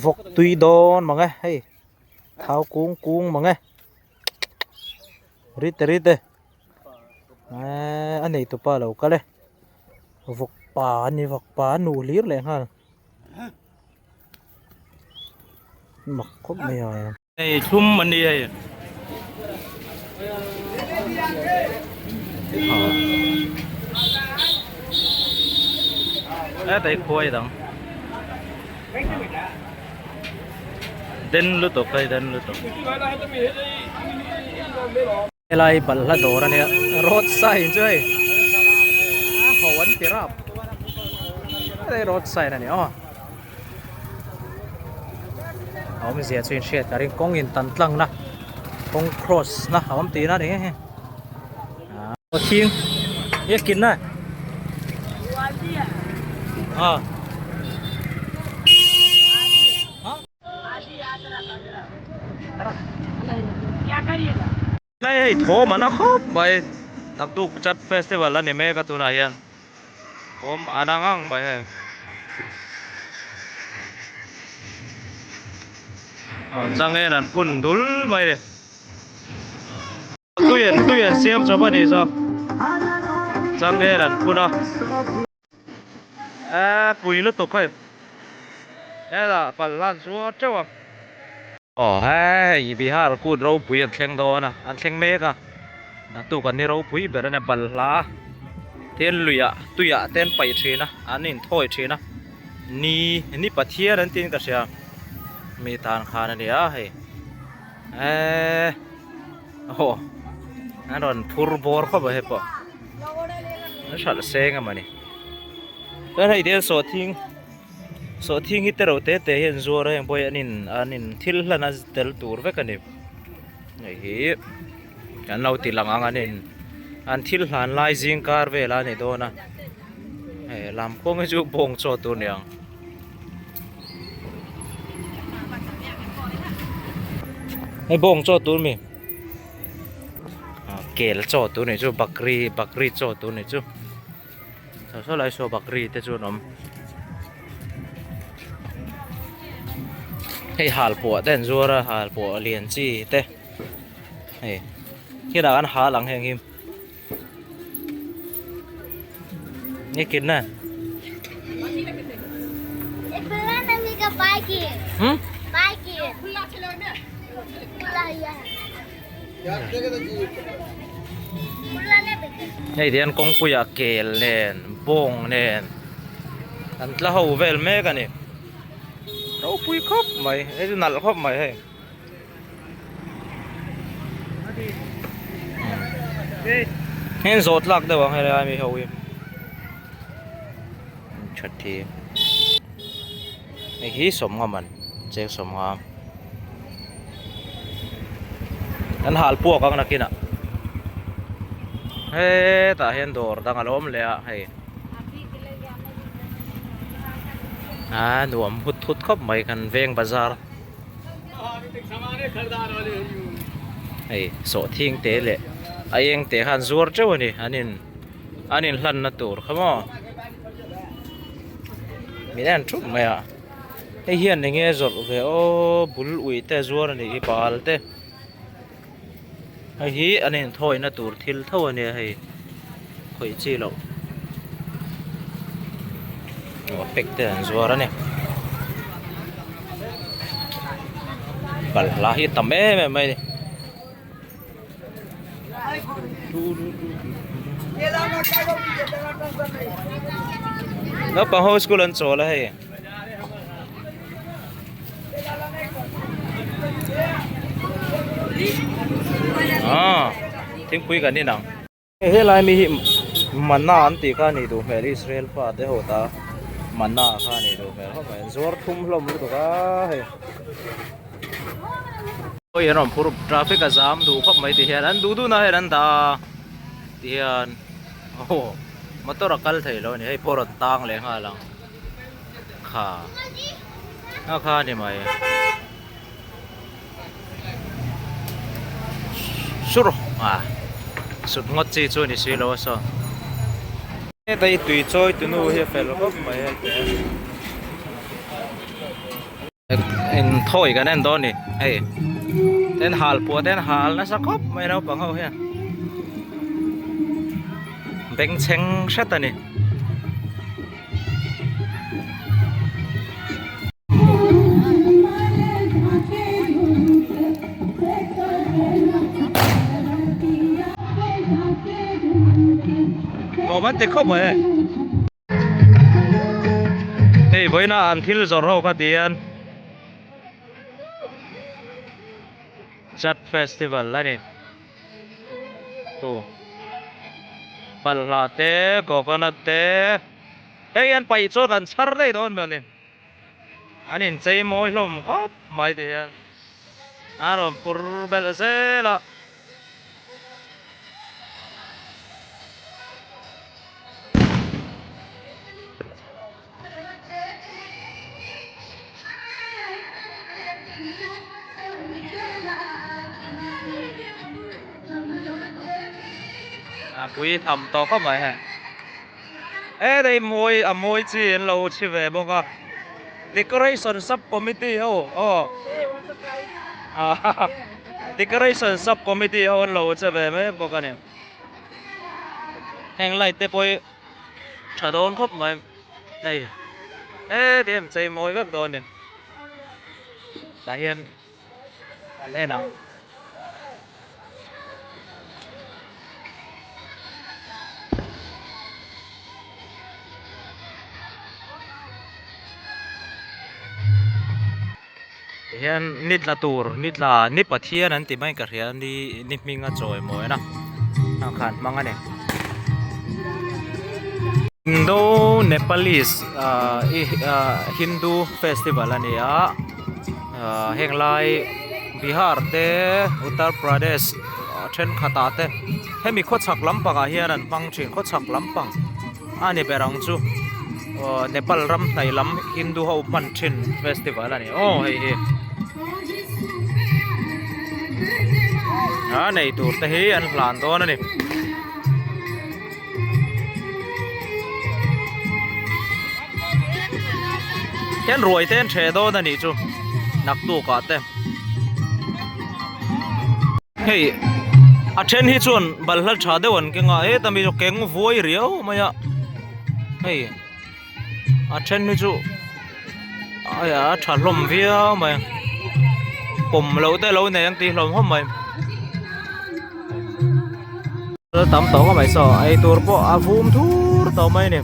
Vawk tui dawn mang e hei thau kung kung mang e rite rite eee a nei tupa a lo kal e vawk pa a ni vawk pa a nuh hlir leh nghal mak khawp mai a. Hei thlum an ni hei. Hetai khuai dang. Den lutuk hei den lutuk. Helai balhla dawr ania road sign chu hei a ho an ti rap helai road sign ani aw a awmzia chu inhriat ka ring kawng in tan tlang na kawng cross na a awm tihna ani he a thing e kin na a. Lai hei thawm an a khawp mai naktuk chat festival a ni mek a tunah hian thawm an ang ang mai hei changel an phun dul mai a ni. Tui an tui an siam chawp a nih zawk changel an phun a eee pui lutuk hei hetah pal hlan chu a teuh a aw hei Bihar kut ropui an thleng dawn a an thleng mek a naktuk an ni ropui ber a nia balhla te luiah tuiah te an paih thin a an inthawi thin a ni ni pathian an tiin ka hria mi tan khan a nia hei. Eee aw an rawn phur bawr khawp a hei pawh an hralh seng a mawni chuan hei te sawhthing sawhthing hi te reuh te te hi an zuar a heng pawh hi an in an in thil hlan a tel tur vek a ni hei hi an lo ti lang ang an in an thil hlan lai zing kar vel a ni dawn a hei lam kawng hi chu bawng chaw tur a ni ang. Hei bawng chaw tur mi kel chaw tur nih chu bakri bakri chaw tur nih chu saw saw lai saw bakri te chu an awm hei halpuah te an zuar a halpuah lian chi te hei khian ah an hal ang heng hi. Nge na? Hmm? Hei hian kawngpuiah kel nen bawng nen an tla ho vel mek a ni ropui khawp mai hei chu nalh khawp mai hei. Heng zawh tlak deuh ang helai mi ho hi that hi hei hi sawmnga man cheng sawmnga an hal puak ang nakinah hetah hian dawr dang a lo awm leh a hei a nuam hut hut khawp mai kan veng bazar. Hei sawhthing te leh a eng te khan zuar teuh a ni an in an in hlan na tur kha maw min en thup mai a hei hian eng nge zawrh ve aw bul ui te a zuar a nih hi pal te hei hi an in thawi na tur thil tho a nia hei khawih chi loh aw pack te an zuar a ni balhla hi a tam em em mai a ni. Naupang ho school an chawl a hei. Ah thingpui kan in ang. Helai mi hi mana an tih kha a nih duh hmel Israel fa te ho ta mana kha a nih duh hmel khawp mai an zuar thum hlawm lutuk a hei. Awi an rawn phur traffic a zam duh khawp mai ti hian an duh duh na hian an dah a ti hian aw motor a kal thei lo a ni hei pawh a rawn tang leh nghal ang. Kha a kha a ni mai sur a sut ngawt chi chu a ni si lo a saw heta hi tui chawi tunu hi a fel khawp mai hei te. Inthawi kan en dawn a ni hei ten hal puah te an hal nasa khawp mai naupang ho hian bengchheng hret a ni. Nuam an ti khawp mai e. Hei vawiina an thil zawrh ho kha ti hian Chat festival a ni tu balhla te coconut te hei an paih chuan kan chhar daih dawn mai a ni an inchei mawi hlawm khawp mai ti hian a rawn phur belh zel a. A pui tham tawh khawp mai hei he dei mawi a mawi chi an lo chhi ve bawk a decoration sub committee ho aw decoration sub committee ho an lo che ve mek bawk a ni heng light te pawh hi tha dawn khawp mai hei heti em chei mawi vek dawn a ni tah hian an en ang. Tihian ni tla tur ni tla ni pathian an ti mai ka hria ni ni hming a chawi mawi na ang khan hmang a ni. Indo Nepalese ah Hindu festival a ni a ah heng lai Bihar te Uttar Pradesh thenkhat ah te hemi khawchhak lampangah hian an hmang thin khawchhak lampang a ni ber ang chu aw Nepal ram hnaih lam Hindu ho hman thin festival a ni aw hei hi a nei tur te hi an hlan dawn a ni. Hian ruai te an ṭheh dawn a nih chu naktuk ah te. Hei a then hi chuan balhla tha deuh an keng a heta mi chu keng vuai riau mai a hei a then hi chu a tha hlawm viau mai a pawm loh te lo nei ang tih hlawm khawp mai tam tawh mai saw ei tur pawh a vum thur tawh mai a ni.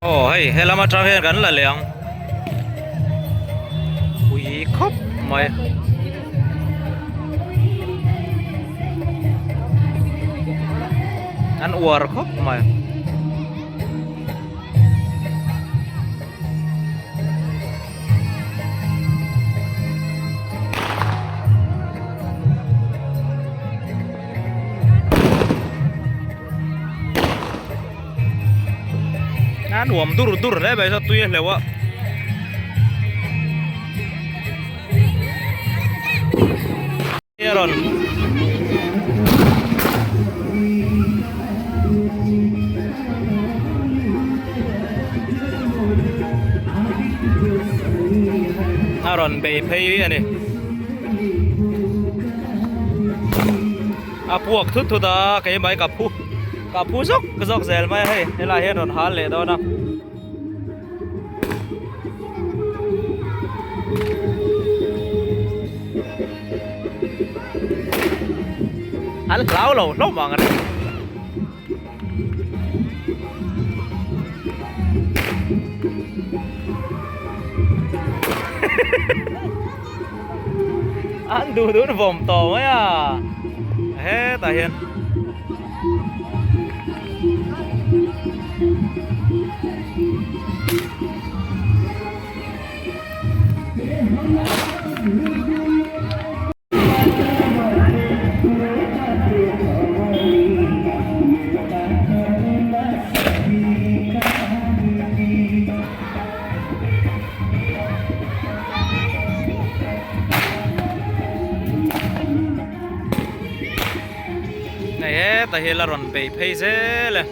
Aw hei helam atang hian kan la leh ang pui khawp mai. An uar khawp mai. A nuam dur dur hle mai saw tui a hleuh a. A rawn a rawn bei phei a ni. A puak thut thut a keimah hi ka phu ka phu zawk zawk zel mai a hei helai hian rawn hal leh dawn a. An hlau lo hlawm ang reng. An duh duh vawm tawh mai a hetah hian. Heta hi la rawn bei phei zel e.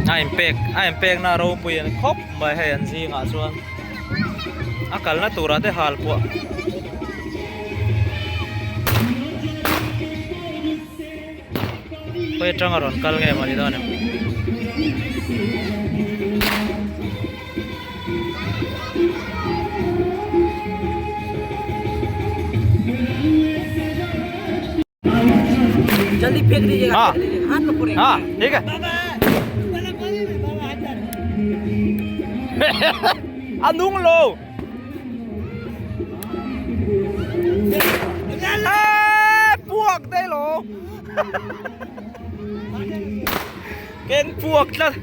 A inpek a inpekna ropui an khawp mai hei an zingah chuan a kalna turah te hal pawh Khawi atanga rawn kal nge mawni dawn em? जल्दी फेंक दीजिएगा हाँ। फेंक दीजिएगा हाथ में पड़ेगा हाँ ठीक है a nung lo puak daih lo keng puak tlat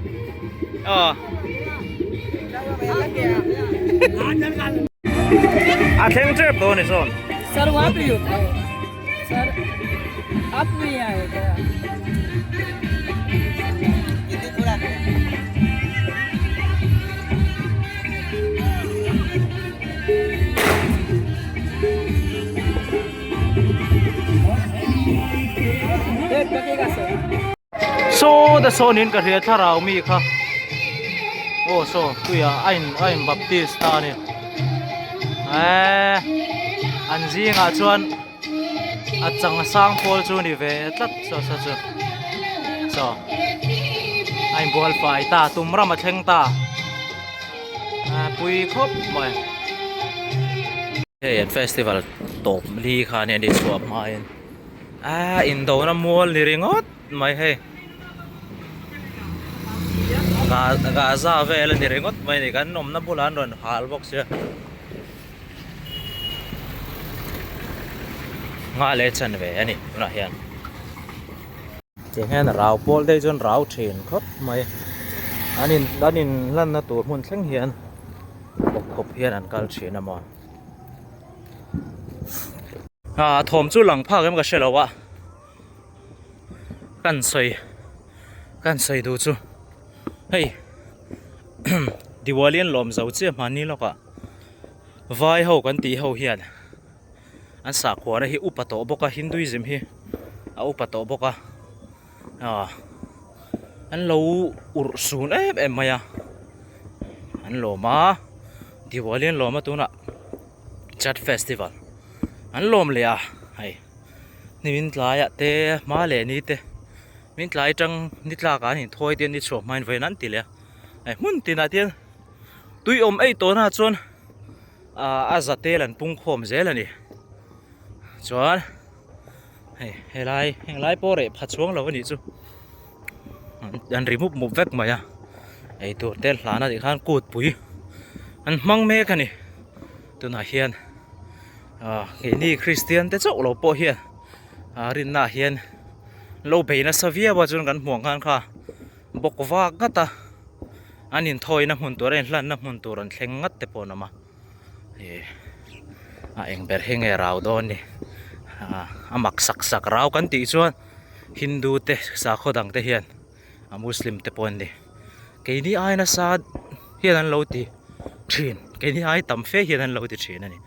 aw a thleng tep dawn a ni sawn sir वहाँ पे ही होता है सर आप नहीं आए क्या Saw ta sawn in ka hria thlarau mi kha aw saw tuiah a in a in baptist ta a ni eee an zingah chuan a chang sang pawl chu a ni ve tlat saw saw chu saw a inbual fai ta tum ram a thleng ta a pui khawp mai hei an festival tawp li kha nia ni chhuah hmain a indona mual ni ringawt mai hei Gaza vel a ni ringawt mai ni kan awmna bulah an rawn hal bawk sia. Nghah leh chan ve a ni tunah hian tiang hian rau pawl te hi chuan rau thin khawp mai an in an in lanna tur hmun thleng hian bawk khawp hian an kal thin a maw ah thawm chu lang phak em ka hre lo a kan sawi kan sawi duh chu hei Diwali an lawm zo chiah hmanni lawkah. Vai ho kan tih ho hian an sakhuana hi upa tawh bawk a Hinduism hi a upa tawh bawk a ah an lo urh sun em em mai a an lawm a Diwali an lawm a tunah Chat festival an lawm leh a hei nimin tlaiah te hma leh ni te min tlai atang ni tlak ah an inthawi te ni chhuah hmain vawiin an ti leh a hei hmun tinah te hian. Tui awm ei tawh na chuan ah a za tel an pung khawm zel a ni chuan hei helai henglai pawh reh pha chuang lo a nih chu an ri mup mup vek mai a eitur te hlan a tih khan kut pui an hmang mek a ni tunah hian ah keini kristian te chauh lo pawh hian ah rinna ah hian lo bei nasa viau a chuan kan hmuh ang khan kha bawk vak ngat a. An inthawina hmun tur a inhlanna hmun tur an thleng ngat te pawh an awm a ih a eng ber hi nge rau dawn ni ah a mak sak sak rau kan tih chuan hindu te sakhaw dang te hian a muslim te pawh an ni keini ai nasa hian an lo ti thin keini ai tam fe hian an lo ti thin a ni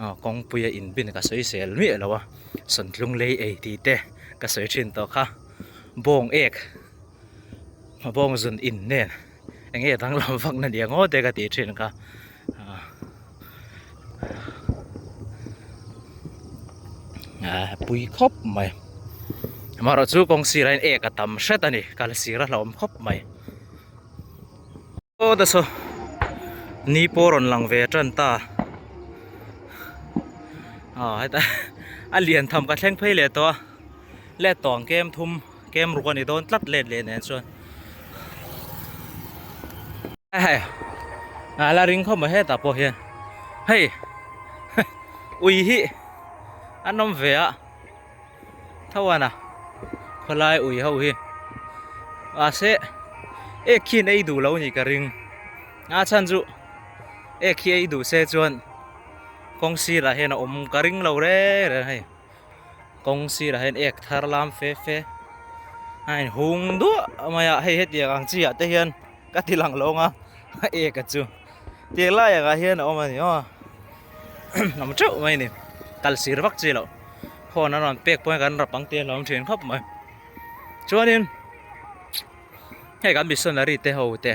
ah kawngpuia inbin ka sawi zel miah lo a sawntlung lei ei tih te ka sawi thin tawh kha bawng ek. Bawng zun in nen eng nge danglam vak na nia ngawt e ka tih thin kha ah pui khawp mai amaherawh chu kawng sirah hian ek a tam hret a ni kal sir a hlauhawm khawp mai aw ta saw ni pawh rawn lang ve tan ta ah heta a lian tham ka thleng phei leh tawh a let tawh ang kem thum. Kem ruk a ni dawn tlat let leh nen chuan hei a la ring khawp mai hetah pawh hian hei ui hi an awm ve a tho an a khawlai ui ho hi mahse ek khi an ei duh lo a nih ka ring a chhan chu ek hi ei duh se chuan kawng sirah hian a awm ka ring lo reng reng a hei. Kawng sirah hian ek thar lam fe fe a in hung duah mai a hei hetiang ang chi ah te hian ka ti lang lawng a A ek a chu tiang lai ah hian a awm a ni aw awm teuh mai a ni kal sir vak chi loh phone a rawn pek pawh hian kan rap ang tih a hlauhawm thin khawp mai chuanin hei kan missionary te ho te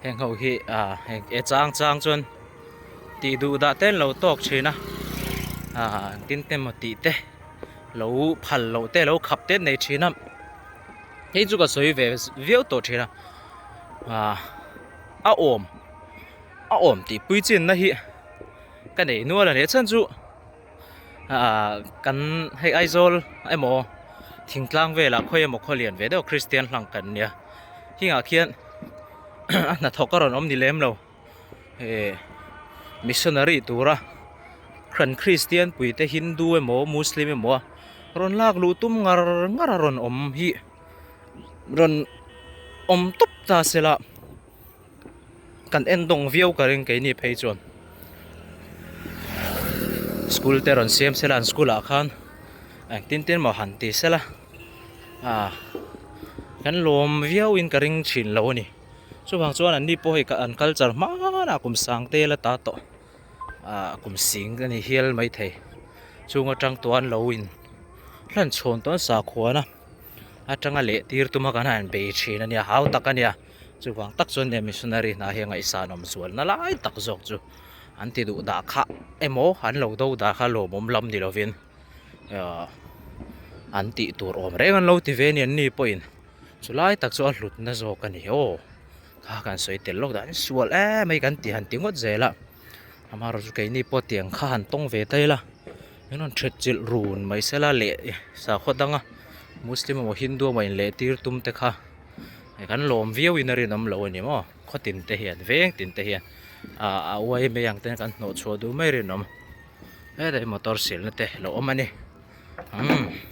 heng ho hi ah heng e chang chang chuan tih duh dah te an lo tawk thin a ah engtin te emaw tih te lo phal loh te lo khap te an nei thin a hei chu ka sawi ve viau tawh thin a ah a awm a awm tih pui chinna hi ka neih nual a ni a chhan chu ah kan hei Aizawl emaw thingtlang velah khawi emaw khaw lian ve deuh Kristian hlang kan nia hingah khian a hnathawk a rawn awm ni lem lo eh missionary tura kan Kristian pui te Hindu emaw Muslim emaw a rawn lak luh tum ngar ngar a rawn awm hi. Rawn awm tawp ta se la kan en dawng viau ka ring keini phei chuan school te rawn siam se la an school ah khan engtin tin maw han ti se la ah kan lawm viau in ka ring thin lo a ni chuvang chuan an ni pawh hei an culture hmanah kum sang te la ta tawh ah kum sing a ni hial maithei chung atang tuan lo in hlan chhawn tawn sakhuan a. atanga leh tir tuma kan han bei thin a nia hau tak a nia chuvang tak chuan nia missionary hna hi a ngaihsan awm zual na lai tak zawk chu an ti duh dah kha emaw an lo do dah kha lawmawm lam ni lovin ahh an tih tur awm reng an lo ti ve a ni an ni pawhin chulai tak chu a hlut na zawk a ni aw kha kan sawi tel lawk dan sual em mai kan ti han ti ngawt zel a amaherawhchu chu keini pawh tiang kha han tawng ve ta ila. Min rawn ṭhet chilh run mai sela leh sakhaw danga muslim emaw hindu emaw inleh tir tum te kha kan lawm viau in a rinawm lo a ni maw khaw tin te hian veng tin te hian ah a uai mai ang ten kan hnawh chhuah duh mai rinawm hetah hian motor silna te a lo awm a ni umm.